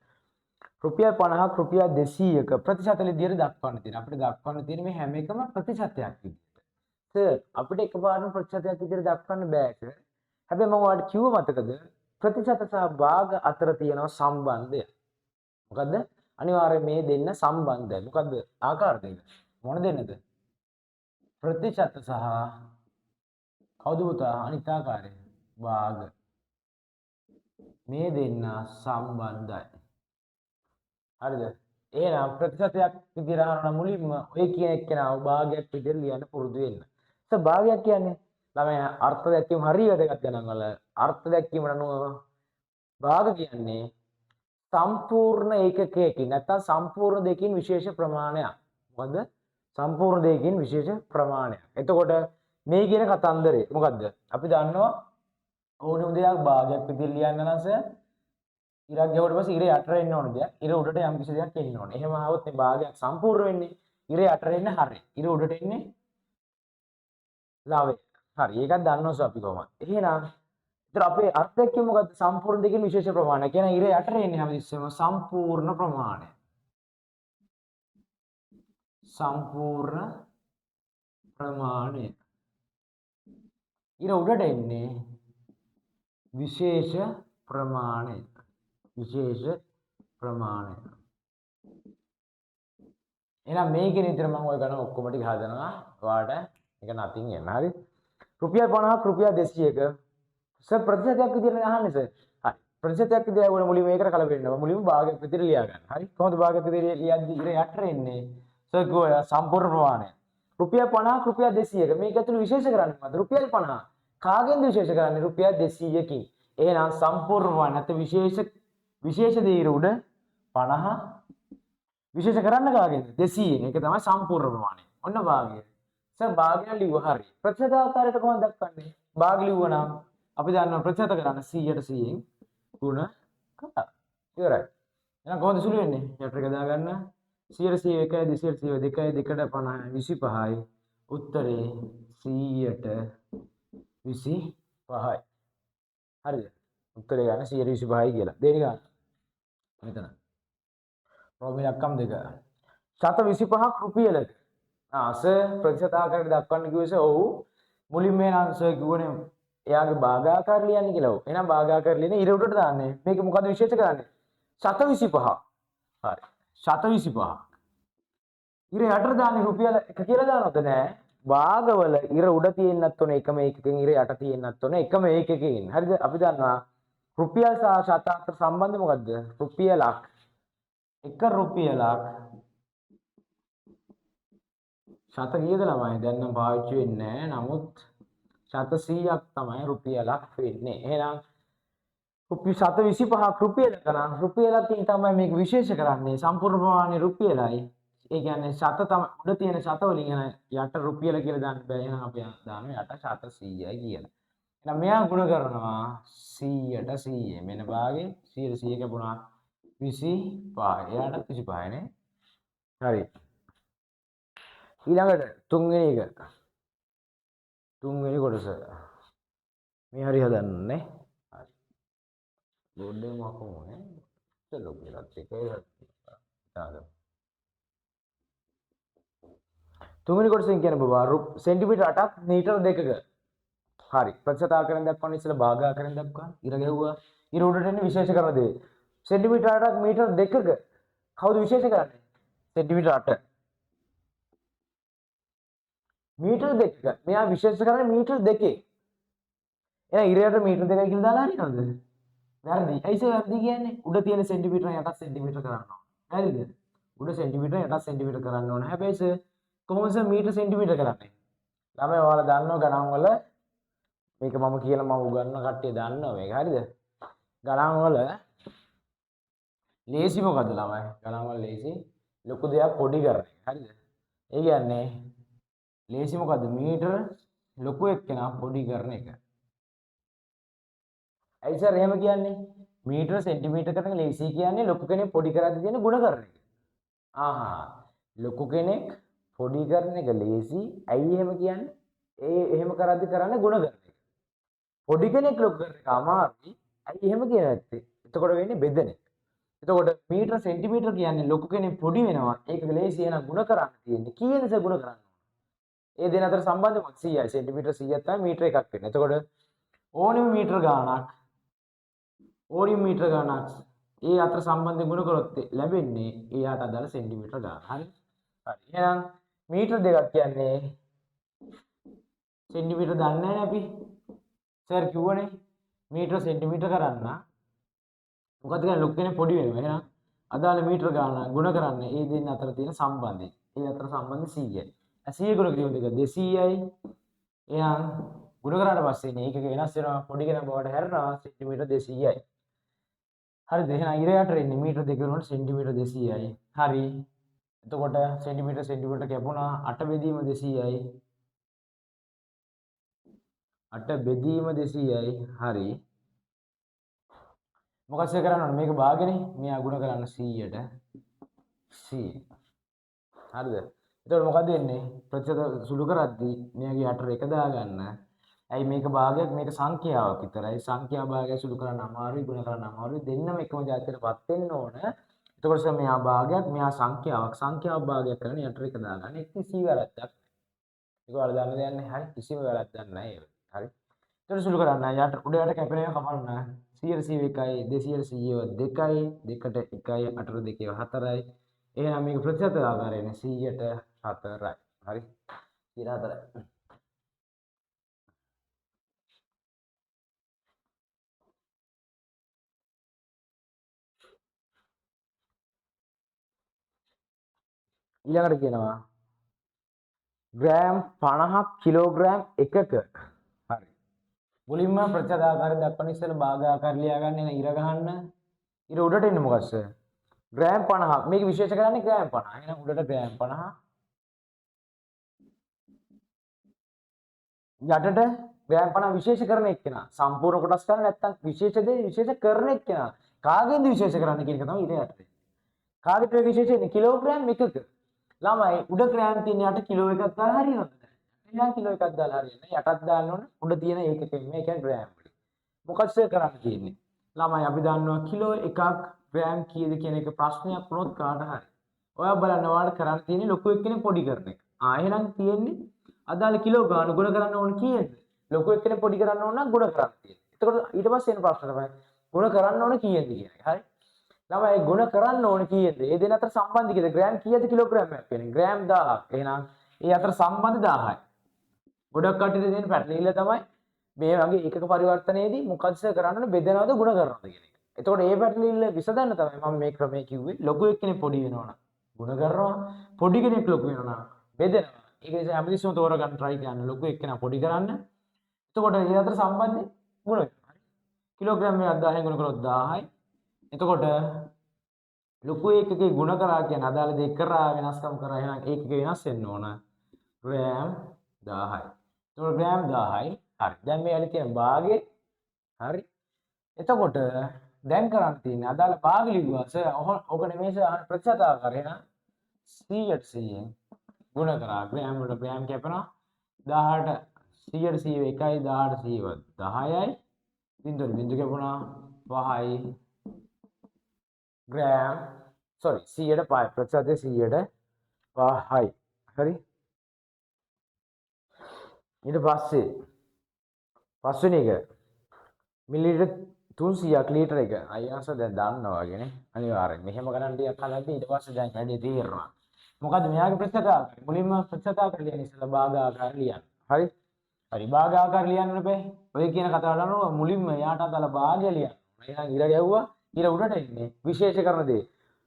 රුපියල් 50ක් රුපියල් 200ක ප්‍රතිශත විදියට දක්වන්න තියෙනවා. අපිට දක්වන්න තියෙන මේ හැම එකම ප්‍රතිශතයක් විදියට. සර් අපිට එකපාරටම ප්‍රතිශතයක් විදියට දක්වන්න බෑ සර්. හැබැයි මම ඔයාලට කිව්ව මතකද? ප්‍රතිශත සහ භාග අතර තියෙන සම්බන්ධය. මොකද්ද? අනිවාර්යයෙන් මේ දෙන්න සම්බන්ධයි. මොකද්ද ආකාර දෙක? මොන දෙන්නද? ප්‍රතිශත සහ කවුද පුතා අනිත් ආකාරය? භාග. මේ දෙන්න සම්බන්ධයි. හරිද? එහෙනම් ප්‍රතිශතයක් විදියට අහනවා නම් මුලින්ම ඔය කියන එක්කෙනාව භාගයක් විදියට ලියන්න පුරුදු වෙන්න. සර් භාගයක් කියන්නේ ළමයා අර්ථ දැක්වීම හරිය වැදගත් ගණන් වල. අර්ථ දැක්වීමට අනුව භාග කියන්නේ සම්පූර්ණ ඒකකයකින් නැත්නම් සම්පූර්ණ දෙකකින් විශේෂ ප්‍රමාණයක්. මොකද්ද? සම්පූර්ණ දෙකකින් විශේෂ ප්‍රමාණයක්. එතකොට මේ කියන කතන්දරේ මොකද්ද? අපි දන්නවා ඕනම දෙයක් භාගයක් විදියට ලියන්න නම් සර් ඉරක් ගැහුවට පස්සේ ඉර යටට එන්න ඕන දෙයක්. ඉර උඩට යම් කිසි දෙයක් එන්න ඕන. එහෙම ආවොත් මේ භාගයක් සම්පූර්ණ වෙන්නේ ඉර යටට එන්න හරි. ඉර උඩට එන්නේ ලවය. හරි. ඒකත් දන්නවා සර් අපි කොහොමද. එහෙනම් ඒතර අපේ අර්ථයක් කිව්ව මොකද්ද? සම්පූර්ණ දෙකකින් විශේෂ ප්‍රමාණය. කියන්නේ ඉර යටට එන්නේ හැමතිස්සෙම සම්පූර්ණ ප්‍රමාණය. සම්පූර්ණ ප්‍රමාණය. ඉර උඩට එන්නේ විශේෂ ප්‍රමාණය. විශේෂ ප්‍රමාණය. එහෙනම් මේකෙන් විතර මම ඔය ගණන් ඔක්කොම ටික හදනවා. ඔයාලට ඒක නතින් එන්න. හරි. රුපියල් 50ක් රුපියල් 200ක සර් ප්‍රතිශතයක් විදියට අහන්නේ සර්. හරි. ප්‍රතිශතයක් විදියට අහුවම මුලින්ම මේකට කලබල වෙන්න. මුලින්ම භාගයක් විදියට ලියා ගන්න. හරි. කොහොමද භාගයක් විදියට ලියද්දි ඉර යටට එන්නේ? සර් කිව්වා සම්පූර්ණ ප්‍රමාණය. රුපියල් 50ක් රුපියල් 200ක මේක ඇතුළේ විශේෂ කරන්නේ මොකද්ද? රුපියල් 50. කාගෙන්ද විශේෂ කරන්නේ? රුපියල් 200කින්. එහෙනම් සම්පූර්ණ ප්‍රමාණය නැත්නම් විශේෂ දේ ඉර උඩ 50 විශේෂ කරන්න කාගෙන්ද? 200න්. ඒක තමයි සම්පූර්ණ ප්‍රමාණය. ඔන්න භාගය. සර් භාගය ලිව්ව හරි. ප්‍රතිශත ආකාරයට කොහොමද දක්වන්නේ? භාග ලිව්ව නම් අපි දන්නවා ප්‍රතිශත කරන්න 100ට 100න් ගුණ කරා. ඉවරයි. එහෙනම් කොහොමද සුළු වෙන්නේ? යට එක දාගන්න. 100ට 100 1යි 200ට 100 2යි 2ට 50යි 25යි. උත්තරේ 100ට 25යි. හරිද? උත්තරේ ගන්න 100ට 25යි කියලා. දෙවෙනි ගන්න. මෙතන. රෝම ඉලක්කම් දෙක. 125ක් රුපියලක. සර් ප්‍රතිශත ආකාරයට දක්වන්න කිව්වේ සර් ඔව්. මුලින්ම එහෙනම් සර් කිව්වනේ එයාගේ භාගාකාර ලියන්න කියලා. ඔව්. එහෙනම් භාගාකාර ලියන්නේ ඉර උඩට දාන්නේ. මේක මොකද්ද විශේෂ කරන්නේ? 125. හරි. 125. ඉර යටට දාන්නේ රුපියල 1 කියලා දානවද? නෑ. භාගවල ඉර උඩ තියෙන්නත් ඕනේ එකම ඒකකින්, ඉර යට තියෙන්නත් ඕනේ එකම ඒකකින්. හරිද? අපි දන්නවා රුපියල් සහ ශත අතර සම්බන්ධය මොකද්ද? රුපියලක් එක රුපියලක් ශත කීයද ළමයි? දැන් නම් පාවිච්චි වෙන්නේ නෑ. නමුත් ශත 100ක් තමයි රුපියලක් වෙන්නේ. එහෙනම් රුපියල් 125ක් රුපියලක නම් රුපියලකින් තමයි මේක විශේෂ කරන්නේ. සම්පූර්ණ ප්‍රමාණය රුපියලයි. ඒ කියන්නේ ශත තමයි උඩ තියෙන ශත වලින් එන යට රුපියල කියලා දාන්න බෑ. එහෙනම් අපි දානවා යට ශත 100යි කියලා. එහෙනම් මෙයා ගුණ කරනවා 100ට 100. මෙන්න භාගේ 100ට 100 කැපුණා 25. එයාට 25 නේ. හරි. ඊළඟට තුන්වෙනි එක. තුන්වෙනි කොටස. මේ හරි හදන්න නේ. හරි. බෝඩ් එක මොකක් ඕනේ? චලෝ කියලා එකයි හදන්න. තුන්වෙනි කොටසෙන් කියන්නේ බබා සෙන්ටිමීටර් 8ක් මීටර් 2ක. හරි. ප්‍රතිශත ආකාරයෙන් දක්වන්න ඉස්සෙල්ලා භාග ආකාරයෙන් දක්වන්න. ඉර ගැහුවා. ඉර උඩට එන්නේ විශේෂ කරන දේ. සෙන්ටිමීටර් 8ක් මීටර් 2ක. කවුද විශේෂ කරන්නේ? සෙන්ටිමීටර් 8. මීටර් 2ක. මෙයා විශේෂ කරන්නේ මීටර් 2. එහෙනම් ඉරයට මීටර් 2යි කියලා දාලා හරියනවද? වැරදි. ඇයි සර් වැරදි කියන්නේ? උඩ තියෙන සෙන්ටිමීටර යටත් සෙන්ටිමීටර කරන්න ඕන. හරිද? උඩ සෙන්ටිමීටර යටත් සෙන්ටිමීටර කරන්න ඕන. හැබැයි සර් කොහොමද සර් මීටර සෙන්ටිමීටර කරන්නේ? ළමයි ඔයාලා දන්නව ගණන් වල මේක මම කියලා මම උගන්වන කට්ටිය දන්නවා මේක. හරිද? ගණන් වල ලේසි මොකද්ද ළමයි? ගණන් වල ලේසි ලොකු දෙයක් පොඩි කරන එක. හරිද? ඒ කියන්නේ ලේසි මොකද්ද? මීටර ලොකු එක්කෙනා පොඩි කරන එක. ඇයි සර් එහෙම කියන්නේ? මීටර සෙන්ටිමීටර කරන ලේසි කියන්නේ ලොකු කෙනෙක් පොඩි කරද්දී තියෙන ගුණ කරන එක. ආහා ලොකු කෙනෙක් පොඩි කරන එක ලේසි. ඇයි එහෙම කියන්නේ? ඒ එහෙම කරද්දී කරන්නේ ගුණ කරන එක. පොඩි කෙනෙක් ලොකු කරන එක අමාරුයි. ඇයි එහෙම කියන්නේ නැත්තේ? එතකොට වෙන්නේ බෙදෙන එක. එතකොට මීටර සෙන්ටිමීටර කියන්නේ ලොකු කෙනෙක් පොඩි වෙනවා. ඒක ලේසි. එහෙනම් ගුණ කරන්න තියෙන්නේ. කීයද සර් ගුණ කරන්න ඕන? ඒ දෙන අතර සම්බන්ධය මොකක්ද? 100යි. සෙන්ටිමීටර 100ක් තමයි මීටර එකක් වෙන්නේ. එතකොට ඕනෙම මීටර ගාණක් ඕනිම මීටර ගාණක් ඒ අතර සම්බන්ධය ගුණ කරොත් ලැබෙන්නේ එයාට අදාළ සෙන්ටිමීටර ගාණ. හරි? හරි. එහෙනම් මීටර 2ක් කියන්නේ සෙන්ටිමීටර දන්නේ නැහැ අපි. සර් කිව්වනේ මීටර සෙන්ටිමීටර කරන්න. මොකද කියන්නේ ලොකු කෙනෙක් පොඩි වෙනවා. එහෙනම් අදාළ මීටර ගාණ ගුණ කරන්න ඒ දෙන්න අතර තියෙන සම්බන්ධය. ඒ අතර සම්බන්ධය 100යි. 100 ගුණ කිරීම දෙක 200යි. එහෙනම් ගුණ කරාට පස්සේ මේ ඒකක වෙනස් වෙනවා පොඩි කෙනා බවට හැරෙනවා සෙන්ටිමීටර 200යි. හරිද? එහෙනම් ඉර යට එන්නේ මීටර 2 වෙනකොට සෙන්ටිමීටර 200යි. හරි. එතකොට සෙන්ටිමීටර සෙන්ටිමීටර කැපුණා 8 බෙදීම 200යි. 8 බෙදීම 200යි. හරි. මොකක්ද කරන්න ඕනේ? මේක භාගනේ. මෙයා ගුණ කරන්න 100ට 100. හරිද? එතකොට මොකද වෙන්නේ? ප්‍රතිශත සුළු කරද්දී මෙයාගේ යටට එක දාගන්න. ඇයි මේක භාගයක් මේක සංඛ්‍යාවක් විතරයි. සංඛ්‍යා භාගය සුළු කරන්න අමාරුයි, ගුණ කරන්න අමාරුයි. දෙන්නම එකම ජාතියටපත් වෙන්න ඕන. එතකොට සර් මෙයා භාගයක් මෙයා සංඛ්‍යාවක්. සංඛ්‍යාව භාගයක් කරන යටට එක දාගන්න. ඒක කිසි වැරද්දක් නෑ. ඒක ඔයාලා දන්න දෙයක් නේ. හරි. කිසිම වැරද්දක් නෑ ඒක. හරි. එතකොට සුළු කරන්න යට උඩ යට කැපෙන ඒවා කපන්න. 100 100 1යි 200 100 2යි 2ට 1යි 8ට 2 4යි. එහෙනම් මේක ප්‍රතිශත ආකාරයෙන් 100ට 4යි. හරි. 104යි. ඊළඟට කියනවා ග්‍රෑම් 50ක් කිලෝග්‍රෑම් එකක. හරි. මුලින්ම ප්‍රතිශත ආකාරයෙන් දක්වන ඉස්සෙල්ලා භාග ආකාර ලියා ගන්න එන ඉර ගහන්න. ඉර උඩට එන්නේ මොකක්ද? ග්‍රෑම් 50ක්. මේක විශේෂ කරන්නේ ග්‍රෑම් 50. එහෙනම් උඩට ග්‍රෑම් 50. යටට ග්‍රෑම් 50 විශේෂ කරන එක්කෙනා. සම්පූර්ණ කොටස් කරන්නේ නැත්තම් විශේෂ දේ විශේෂ කරන එක්කෙනා. කාගෙන්ද විශේෂ කරන්නේ කියන එක තමයි ඉර යටට එන්නේ. කාගෙද මේ විශේෂ වෙන්නේ? කිලෝග්‍රෑම් එකක. ළමයි උඩ ග්‍රෑම් තියෙන යට කිලෝ එකක් දාලා හරියනවද? එහෙනම් කිලෝ එකක් දාලා හරියන්නේ. යටත් දාන්න ඕන උඩ තියෙන ඒකකෙන් මේ කියන්නේ ග්‍රෑම් වලින්. මොකක්ද සර් කරන්න තියෙන්නේ? ළමයි අපි දන්නවා කිලෝ එකක් ග්‍රෑම් කීයද කියන එක ප්‍රශ්නයක් වුණොත් කාට හරි. ඔයා බලන්න ඔයාලට කරන්න තියෙන්නේ ලොකු එක්කෙනෙක් පොඩි කරන එක. ආ එහෙනම් තියෙන්නේ අදාළ කිලෝ ගාන ගුණ කරන්න ඕන කීයද? ලොකු එක්කෙනෙක් පොඩි කරන්න ඕන නම් ගුණ කරන්න තියෙන්නේ. එතකොට ඊට පස්සේ එන ප්‍රශ්න තමයි ගුණ කරන්න ඕන කීයද කියන එක. හරි. ළමයි ගුණ කරන්න ඕන කීයද? ඒ දෙන අතර සම්බන්ධය කීයද? ග්‍රෑම් කීයද කිලෝග්‍රෑම් එකක් වෙන්නේ? ග්‍රෑම් 1000ක්. එහෙනම් ඒ අතර සම්බන්ධ 1000යි. ගොඩක් කට්ටියට දෙන පැටලිල්ල තමයි මේ වගේ ඒකක පරිවර්තනයේදී මොකද්ද සර් කරන්න ඕන බෙදනවද ගුණ කරනවද කියන එක. එතකොට මේ පැටලිල්ල විසඳන්න තමයි මම මේ ක්‍රමය කිව්වේ. ලොකු එක්කෙනෙක් පොඩි වෙනවා නම් ගුණ කරනවා, පොඩි කෙනෙක් ලොකු වෙනවා නම් බෙදෙනවා. ඒක නිසා හැමතිස්සෙම තෝරගන්න try කරන්න ලොකු එක්කෙනා පොඩි කරන්න. එතකොට ඒ අතර සම්බන්ධය ගුණ වෙනවා. හරි. කිලෝග්‍රෑම් එකක් 1000න් ගුණ කරොත් 1000යි. එතකොට ලොකු ඒකකේ ගුණ කරා කියන්නේ අදාළ දේ කරා වෙනස්කම් කරා. එහෙනම් ඒකක වෙනස් වෙන්න ඕන ග්‍රෑම් 1000යි. එතකොට ග්‍රෑම් 1000යි. හරි. දැන් මේ ඇලි තියෙන භාගේ. හරි. එතකොට දැන් කරන්න තියෙන්නේ අදාළ භාග ලිව්වා සර්. ඔක නෙමෙයි සර් අහන ප්‍රතිශත ආකාරය. එහෙනම් 100ට 100න් ගුණ කරා. ග්‍රෑම් වලට ග්‍රෑම් කැපෙනවා. 10ට 100ට 100 1යි 10ට 100 10යි. බිංදුවට බිංදු කැපුණා 5යි. ග්‍රෑම් සෝරි 100ට 5යි. ප්‍රතිශතය 100ට 5යි. හරි. ඊට පස්සේ පස්වෙනි එක මිලිලීටර් 300ක් ලීටර් එක. අයියා සර් දැන් දන්නවා වගේනේ. අනිවාර්යෙන් මෙහෙම ගණන් ටිකක් හදද්දී ඊට පස්සේ දැන් වැඩේ තේරෙනවා. මොකද්ද මෙයාගේ ප්‍රතිශත ආකාරය? මුලින්ම ප්‍රතිශත ආකාරය ලියන්න ඉස්සෙල්ලා භාග ආකාරය ලියන්න. හරි? හරි භාග ආකාරය ලියන්න බෑ. ඔය කියන කතාවට අනුව මුලින්ම එයාට අදාළ භාගය ලියන්න. එහෙනම් ඉර ගැහුවා ඉර උඩට එන්නේ විශේෂ කරන දේ.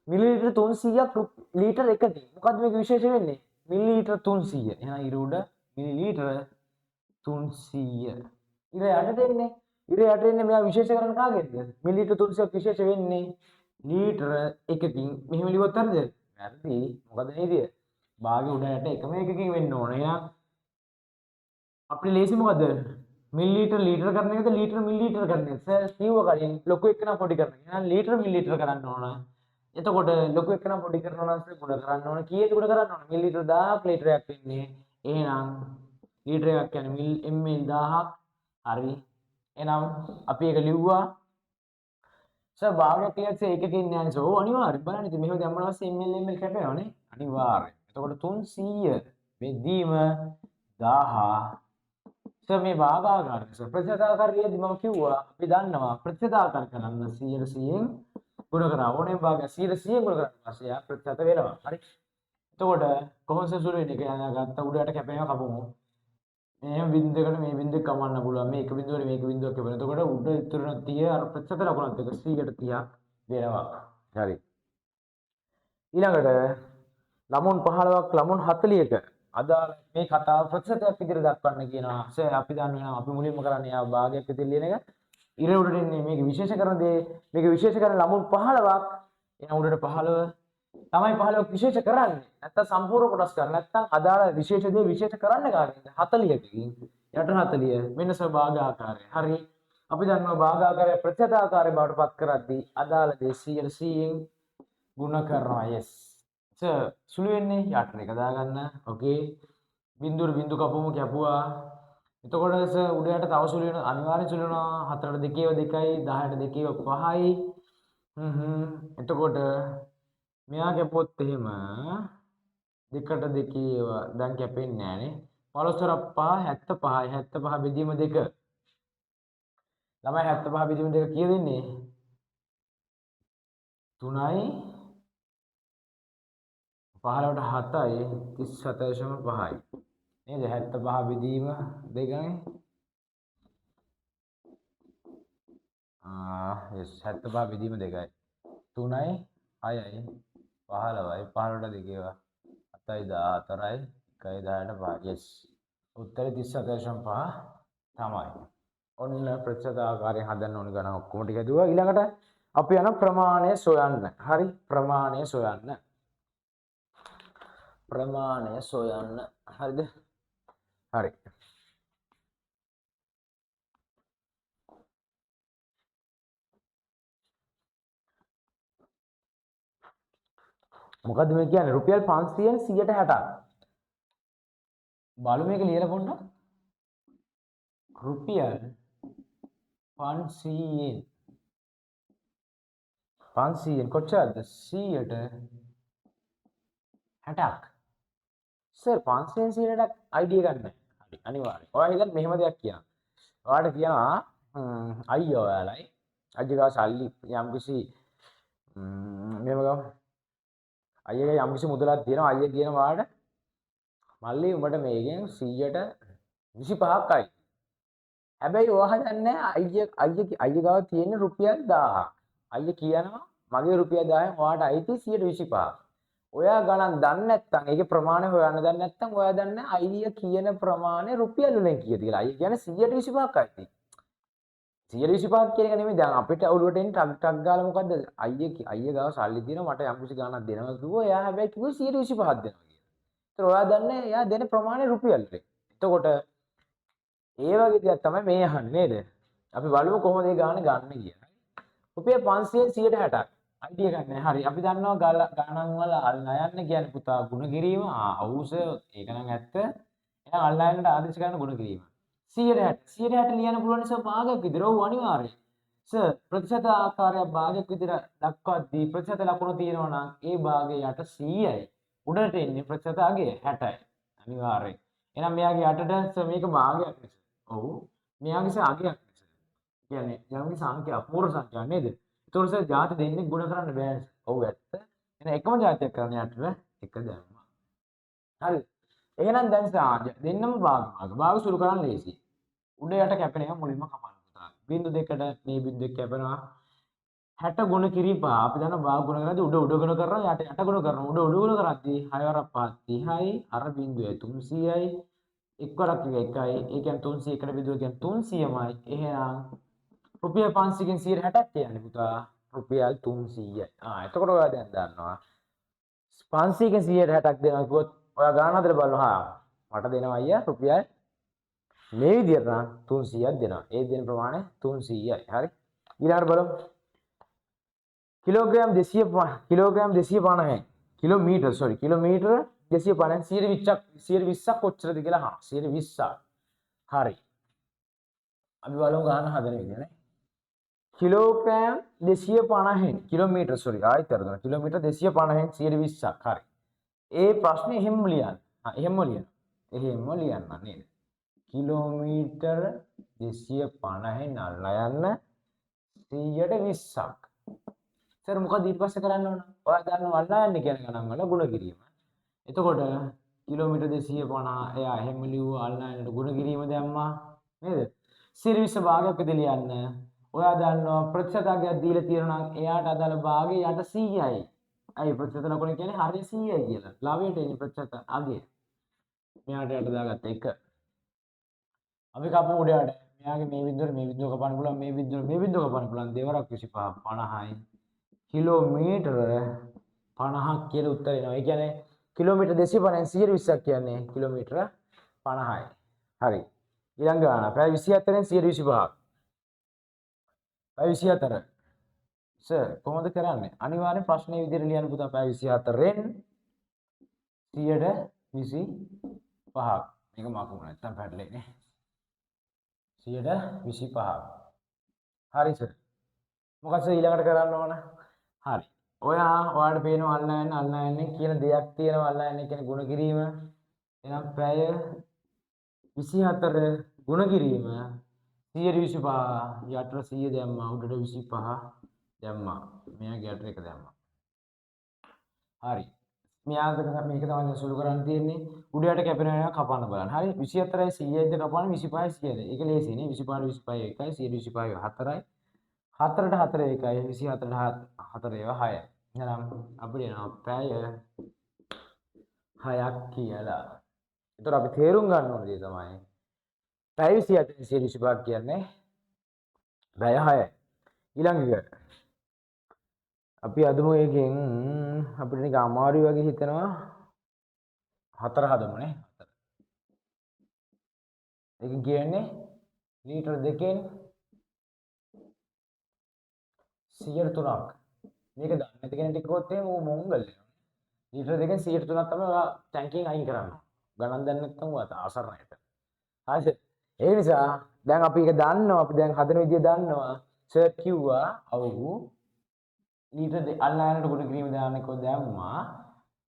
මිලිලීටර් 300ක් ලීටර් එකකින්. මොකද්ද මේක විශේෂ වෙන්නේ? මිලිලීටර් 300. එහෙනම් ඉර උඩ මිලිලීටර් 300. ඉර යටට එන්නේ. ඉර යට එන්නේ මෙයා විශේෂ කරන කාගෙන්ද? මිලිලීටර් 300ක් විශේෂ වෙන්නේ ලීටර එකකින්. මෙහෙම ලිව්වොත් හරිද? වැරදි. මොකද නේද? භාගය උඩ යට එකම එකකින් වෙන්න ඕන. එහෙනම් අපිට ලේසි මොකද? මිලිලීටර් ලීටර් කරන එකද ලීටර් මිලිලීටර් කරන එකද? සර් කිව්ව කලින් ලොකු එක නම් පොඩි කරන එක. එහෙනම් ලීටර් මිලිලීටර් කරන්න ඕන. එතකොට ලොකු එක නම් පොඩි කරනවා නම් සර් ගුණ කරන්න ඕන. කීයද ගුණ කරන්න ඕන? මිලිලීටර් 1000ක් ලීටරයක් වෙන්නේ. එහෙනම් ලීටරයක් කියන්නේ ml 1000ක්. හරි. එහෙනම් අපි ඒක ලිව්වා. සර් භාගයක් ලියත් සර් එකකින් නෑ සර්. ඔව් අනිවාර්යෙන් බලන්න ඉතින් මෙහෙම දැම්මම පස්සේ ml ml කැපෙනවනේ. අනිවාර්යෙන්. එතකොට 300 බෙදීම 1000. සර් මේ භාගාකාරය සර් ප්‍රතිශත ආකාරය ලියද්දි මම කිව්වා අපි දන්නවා ප්‍රතිශත ආකාර කරන්න 100ට 100න් ගුණ කරා. ඕනෑම භාගයක් 100ට 100න් ගුණ කරාට පස්සේ යා ප්‍රතිශත වෙනවා. හරි. එතකොට කොහොමද සර් සුළු වෙන්නේ කියලා ගත්ත උඩ යට කැපෙනවා කපමු. මෙහෙම බිංදුවකට මේ බිංදුවක් කමන්න පුළුවන්. මේ එක බිංදුවකට මේක බිංදුවක් කැපෙනවා. එතකොට උඩ ඉතුරු වෙන 30 අර ප්‍රතිශත ලකුණත් එක්ක 100ට 30ක් වෙනවා. හරි. ඊළඟට ළමුන් 15ක් ළමුන් 40ක අදාළ මේ කතාව ප්‍රතිශතයක් විදිහට දක්වන්න කියනවා. සර් අපි දන්නවා අපි මුලින්ම කරන්නේ ආ භාගයක් විදිහට ලියන එක. ඉර උඩට එන්නේ මේක විශේෂ කරන දේ. මේක විශේෂ කරන ළමුන් 15ක්. එන උඩට 15 තමයි 15ක් විශේෂ කරන්නේ. නැත්තම් සම්පූර්ණ කොටස් කරන්න. නැත්තම් අදාළ විශේෂ දේ විශේෂ කරන්න කාගෙන්ද? 40කින්. යට 40 වෙනස භාග ආකාරය. හරි. අපි දන්නවා භාග ආකාරය ප්‍රතිශත ආකාරය බවට පත් කරද්දී අදාළ දේ 100ට 100න් ගුණ කරනවා. yes. Sir සුළු වෙන්නේ යට එක දාගන්න. ඕකේ. බිංදුවට බිංදු කපමු කැපුවා. එතකොට සර් උඩ යට තව සුළු වෙනවා. අනිවාර්යෙන් සුළු වෙනවා. 4ට 2 2යි 10ට 2 5යි. එතකොට මෙයා කැපුවොත් එහෙම 2ට 2 ඒවා දැන් කැපෙන්නේ නෑනේ. 15 5 75යි. 75 බෙදීම 2. ළමයි 75 බෙදීම 2 කීයද එන්නේ? 3යි 15ට 7යි 37.5යි. නේද? 75 බෙදීම 2නේ. Yes 75 බෙදීම 2යි. 3යි 6යි 15යි 15ට 2 ඒවා 7යි 14යි 1යි 10ට 5. yes. උත්තරේ 37.5 තමයි. ඔන්න ප්‍රතිශත ආකාරයෙන් හදන්න ඕන ගණන් ඔක්කොම ටික හැදුවා. ඊළඟට අපි යන ප්‍රමාණය සොයන්න. හරි ප්‍රමාණය සොයන්න. ප්‍රමාණය සොයන්න. හරිද? හරි. මොකද්ද මේ කියන්නේ? රුපියල් 500න් 160ක්. බලමු මේක ලියලා පොඩ්ඩක්. රුපියල් 500න් 500න් කොච්චරද? 160ක්. සර් 500න් 160ක් අයිඩියා ගන්න. හරි අනිවාර්යයෙන්. ඔයා හිතන්න මෙහෙම දෙයක් කියනවා. ඔයාට කියනවා අයියා ඔයාලයි අයියා ගාව සල්ලි යම්කිසි මෙහෙම ගමු. අයියාගේ යම්කිසි මුදලක් තියෙනවා. අයියා කියනවා ඔයාට මල්ලි උඹට මේකෙන් 125ක් අයි. හැබැයි ඔයා හදන්නේ අයියා අයියා අයියා ගාව තියෙන රුපියල් 1000ක්. අයියා කියනවා මගේ රුපියල් 1000න් ඔයාට අයිති 125ක්. ඔයා ගණන් දන්නේ නැත්නම් ඒකේ ප්‍රමාණය හොයන්න දන්නේ නැත්නම් ඔයා දන්නේ අයියා කියන ප්‍රමාණය රුපියල් වලින් කීයද කියලා. අයියා කියන්නේ 125ක් අයිති. 125ක් කියන එක නෙමෙයි දැන් අපිට ඔළුවට එන්නේ ටක් ටක් ගාලා මොකද්ද අයියා අයියා ගාව සල්ලි තියෙනවා මට යම්කිසි ගාණක් දෙනවා කිව්වා. එයා හැබැයි කිව්වේ 125ක් දෙනවා කියලා. ඒතර ඔයා දන්නේ එයා දෙන ප්‍රමාණය රුපියල් වලින්. එතකොට ඒ වගේ දෙයක් තමයි මේ අහන්නේ නේද? අපි බලමු කොහොමද ඒ ගාන ගන්න කියලා. රුපියල් 500 160ක්. අයිඩියා ගන්න. හරි. අපි දන්නවා ගණන් වල අල්ලා යන්න කියන්නේ පුතා ගුණ කිරීම. ආ ඔව් සර් ඒක නම් ඇත්ත. එහෙනම් අල්ලා යන්නට ආදේශ කරන ගුණ කිරීම. 160 160 ලියන්න පුළුවන් නිසා භාගයක් විතර. ඔව් අනිවාර්යයෙන්. සර් ප්‍රතිශත ආකාරයක් භාගයක් විතර දක්වද්දී ප්‍රතිශත ලකුණු තියෙනවා නම් ඒ භාගය යට 100යි. උඩට එන්නේ ප්‍රතිශත අගය 60යි. අනිවාර්යයෙන්. එහෙනම් මෙයාගේ යටට සර් මේක භාගයක් නිසා. ඔව්. මෙයාගේ සර් අගයක් නිසා. කියන්නේ යම්කිසි සංඛ්‍යා අපූර්ව සංඛ්‍යාවක් නේද? ඒතකොට සර් ජාති දෙන්නෙක් ගුණ කරන්න බෑ. ඔව් ඇත්ත. එහෙනම් එකම ජාතියක් කරන්න යටට එක දැම්මා. හරි. එහෙනම් දැන් සර් දෙන්නම භාග භාග. භාග සුළු කරන්න ලේසියි. උඩ යට කැපෙන එක මුලින්ම කපන්න පුතා. බිංදු දෙකට මේ බිංදු දෙක කැපෙනවා. 60 ගුණ කිරීම 5. අපි දන්නවා භාග ගුණ කරද්දී උඩ උඩ ගුණ කරනවා යට යට ගුණ කරනවා. උඩ උඩ ගුණ කරද්දී 6 වරක් 5 30යි අර බිංදුවයි 300යි එක් වරක් එක 1යි. ඒ කියන්නේ 300 එකට බිංදුව කියන්නේ 300මයි. එහෙනම් රුපියල් 500කින් 160ක් කියන්නේ පුතා රුපියල් 300යි. ආ එතකොට ඔයා දැන් දන්නවා 500කින් 160ක් දෙනවා කිව්වොත් ඔයා ගාන හදලා බලනවා. හා මට දෙනවා අයියා රුපියල් මේ විදියට නම් 300ක් දෙනවා. ඒ දෙන ප්‍රමාණය 300යි. හරි. ඊළඟට බලමු. Kilogram 200 kilogram 250 kilometre sorry kilometre 250 120ක් 120ක් කොච්චරද කියලා අහනවා. 120ක්. හරි. අපි බලමු ගාන හදන විදිය නේ. කිලෝග්‍රෑම් 250න් කිලෝමීටර් සෝරි ආයෙත් වරදුනා. කිලෝමීටර් 250න් 120ක්. හරි. ඒ ප්‍රශ්නේ එහෙම ලියන්න. හා එහෙම ලියන්න. එහෙම ලියන්න නේද? කිලෝමීටර් 250න් අල්ලා යන්න 120ක්. සර් මොකද ඊට පස්සේ කරන්න ඕන? ඔයා දන්නවා අල්ලා යන්න කියන ගණන් වල ගුණ කිරීම. එතකොට කිලෝමීටර් 250 එයා එහෙම ලිව්වා අල්ලා යන්නට ගුණ කිරීම දැම්මා නේද? 120 භාගයක් විතර ලියන්න. ඔයා දන්නවා ප්‍රතිශත අගයක් දීලා තියෙනවා නම් එයාට අදාළ භාගය යට 100යි. ඇයි ප්‍රතිශත ලකුණ කියන්නේ හරිය 100යි කියලා. ලවයට එන්නේ ප්‍රතිශත අගය. මෙයාට යට දාගත්ත එක. අපි කපමු උඩ යට. මෙයාගේ මේ බිඳුවට මේ බිඳුව කපන්න පුළුවන් මේ බිඳුවට මේ බිඳුව කපන්න පුළුවන්. දෙවරක් 25 50යි. කිලෝමීටර 50ක් කියලා උත්තර එනවා. ඒ කියන්නේ කිලෝමීටර් 250 120ක් කියන්නේ කිලෝමීටර 50යි. හරි. ඊළඟ ගාන පැය 24න් 125ක්. පැය 24. සර් කොහොමද කරන්නේ? අනිවාර්යෙන් ප්‍රශ්නේ විදිහට ලියන්න පුතා පැය 24න් 125ක්. මේක මකමු නැත්තම් පැටලෙන්නේ. 125ක්. හරි සර්. මොකද සර් ඊළඟට කරන්න ඕන? හරි. ඔයා ඔයාලට පේනවා අල්ලා යන්න අල්ලා යන්නේ කියන දෙයක් තියෙනවා අල්ලා යන්නේ කියන ගුණ කිරීම. එහෙනම් පැය 24 ගුණ කිරීම 125 යටට 100 දැම්මා උඩට 25 දැම්මා. මෙයාගේ යටට එක දැම්මා. හරි. මෙයාට මේක තමයි දැන් සුළු කරන්න තියෙන්නේ. උඩ යට කැපෙන ඒවා කපන්න බලන්න. හරි. 24යි 100යිද කපන්න 25යි 100ද. ඒක ලේසි නේ. 25 25 1යි 125 4යි. 4ට 4 1යි 24ට 4 ඒවා 6යි. එහෙනම් අපිට එනවා පැය 6ක් කියලා. එතකොට අපි තේරුම් ගන්න ඕන දේ තමයි පැය 24 125 කියන්නේ පැය 6යි. ඊළඟ එක අපි අදමු එකෙන් අපිට නිකන් අමාරුයි වගේ හිතෙනවා 4 හදමු නේ. 4. ඒකෙන් කියන්නේ ලීටර් දෙකෙන් 103ක්. මේක දන්නේ නැති කෙනෙක් කිව්වොත් එහෙම ඌ මොංගල් වෙනවා. ලීටර් දෙකෙන් 103ක් තමයි ඔයා ටැංකියෙන් අයින් කරන්නේ. ගණන් දන්නේ නැත්නම් ඔයා අසරණයට. හරිද? ඒ නිසා දැන් අපි ඒක දන්නවා. අපි දැන් හදන විදිය දන්නවා. සර් කිව්වා ඔව් ලීටර් අල්ලා යනට ගුණ කිරීම දාන්න කිව්ව දැම්මා.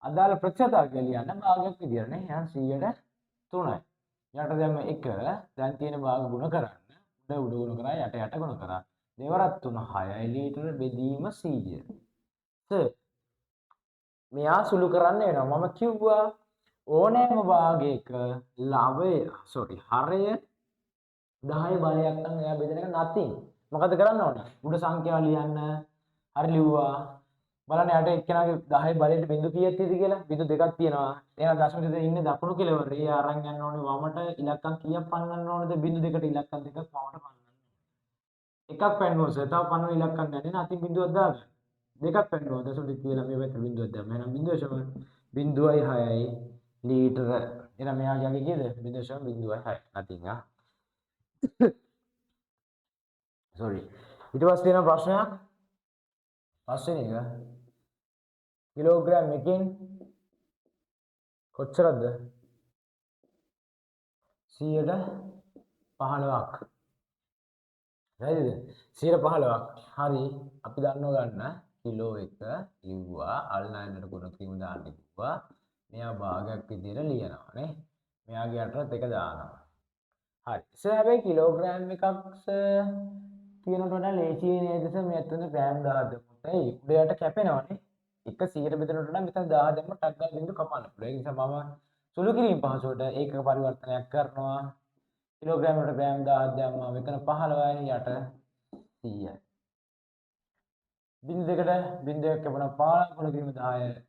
අදාළ ප්‍රතිශත අගය ලියන්න භාගයක් විදියට නේ. එහෙනම් 103යි. යට දැම්ම 1 දැන් තියෙන භාග ගුණ කරන්න. උඩ උඩ ගුණ කරා යට යට ගුණ කරා. දෙවරක් 3 6යි ලීටර බෙදීම 100. සර් මෙයා සුළු කරන්න වෙනවා. මම කිව්වා ඕනෑම භාගයක ලවය සෝරි හරය 10 බලයක් නම් එයා බෙදෙන එක nothing. මොකද කරන්න ඕනේ? උඩ සංඛ්‍යාව ලියන්න. හරි ලිව්වා. බලන්න යට එක්කෙනාගේ 10 බලයට බිංදු කීයක් තියෙද කියලා? බිංදු දෙකක් තියෙනවා. එහෙනම් දශම දෙක ඉන්නේ දකුණු කෙළවරේ. ඒ අරන් යන්න ඕනේ වමට ඉලක්කම් කීයක් පන්නන්න ඕනද? බිංදු දෙකට ඉලක්කම් දෙකක් වමට පන්නන්න. එකක් පෙන්නුවා සර්. තව පන්නන ඉලක්කම් නැහැ නේ. අතින් බිංදුවක් දාගන්න. දෙකක් පෙන්නුවා දශම දෙක කියලා මේ පැත්තට බිංදුවක් දැම්මා. එහෙනම් 0.06යි ලීටර. එහෙනම් මෙයාගේ අගය කීයද? 0.06. නැතිනම් ආ. සෝරි. ඊට පස්සේ තියෙන ප්‍රශ්නයක් පස්වෙනි එක කිලෝග්‍රෑම් එකෙන් කොච්චරද? 15%ක්. හරිද? 15%ක්. හරි. අපි දන්නව ගන්න කිලෝ එක ලිව්වා අල්නායනට ගුණ කිරීම දාන්න කිව්වා. මෙයා භාගයක් විදියට ලියනවා නේ. මෙයාගේ යටට එක දානවා. හරි. සර් හැබැයි කිලෝග්‍රෑම් එකක් සර් කියනට වඩා ලේසි නේද සර් මේ අතන ග්‍රෑම් 1000 දැම්මොත්. ඇයි උඩ යට කැපෙනවනේ. එක 100ට බෙදනට වඩා මෙතන 1000 දැම්ම ටක් ගාලා බින්දු කපන්න පුළුවන්. ඒ නිසා මම සුළු කිරීම පහසුවට ඒකක පරිවර්තනයක් කරනවා. කිලෝග්‍රෑම් වලට ග්‍රෑම් 1000ක් දැම්මා. මෙතන 15යි යට 100යි. බින්දු දෙකට බින්දු දෙකක් කැපුණා 15 ගුණ කිරීම 10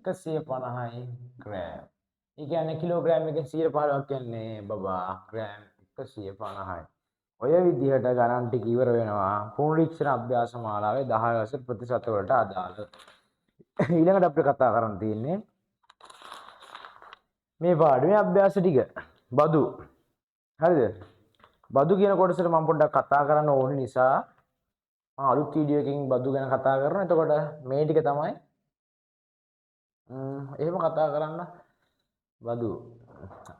150යි ග්‍රෑම්. ඒ කියන්නේ කිලෝග්‍රෑම් එකෙන් 115ක් කියන්නේ බබා ග්‍රෑම් 150යි. ඔය විදිහට ගණන් ටික ඉවර වෙනවා පුනරීක්ෂණ අභ්‍යාස මාලාවේ 10 වසර ප්‍රතිශත වලට අදාළ. ඊළඟට අපිට කතා කරන්න තියෙන්නේ මේ පාඩමේ අභ්‍යාස ටික. බදු. හරිද? බදු කියන කොටසට මම පොඩ්ඩක් කතා කරන්න ඕන නිසා මම අලුත් වීඩියෝ එකකින් බදු ගැන කතා කරනවා. එතකොට මේ ටික තමයි එහෙම කතා කරන්න බදු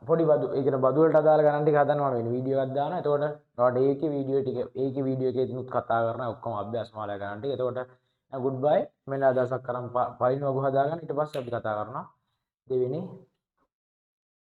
පොඩි බදු ඒ කියන්නේ බදු වලට අදාළ ගණන් ටික හදන්න මම වෙන වීඩියෝ එකක් දානවා. එතකොට ඔයාලට ඒකේ වීඩියෝ ටික ඒකේ වීඩියෝ එකේත් කතා කරන ඔක්කොම අභ්‍යාස මාලා ගණන් ටික. එතකොට ගුඩ් බයි. මෙන්න අදහසක් කරන් පළවෙනි වගු හදාගන්න. ඊට පස්සේ අපි කතා කරනවා දෙවෙනි